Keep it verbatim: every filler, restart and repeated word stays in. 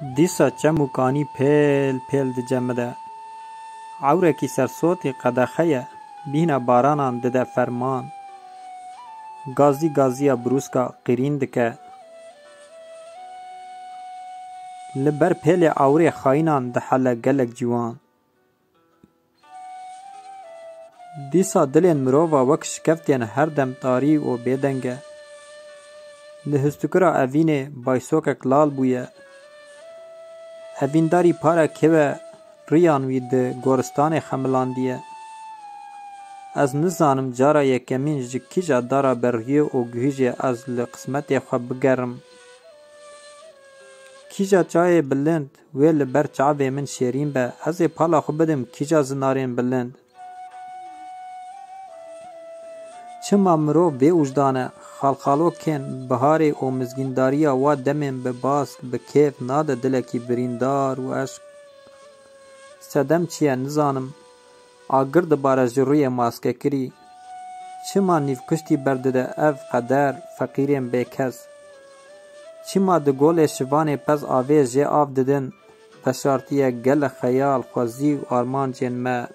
Dîsa çem û kanî pêl pêl dice min de. Ewrekî sersotî qedexe ye, bîhna baranan dide ferman. Gazî gaziya brûska qîrîn dike. Li ber pêlê ewrê xayînan dihele gelek ciwan. Dîsa dilên mirova wek şikeftiyên her dem tarî û bêdeng e. Li histikira evînê baysokek lal bûye. Evîndarî para kewe riyan wî di goristanê xemilandiye. Ez nizanim cara yekemîn ji kîja dara berhiyê û guhîjê ez li qismetê xwe bigerim. Kîja çayê bilind wê li ber çavê min şêrîn be, ez ê pala xwe bidim kîja zinarên bilind. Çima mirov bê wijdan e, xalxalokên biharê û mizgîndariya wa demên bi bask, bi kêf nade dilekî birîndar û eşq. Sedem çi ye nizanim, agir dibare ji rûyê maskekirî. Çima nîvkuştî berdide ev qeder, feqîrên bêkes? Çima di golê şivanê pez avê jê av didin, veşartiye gelek xeyal, xwezî û armancên me?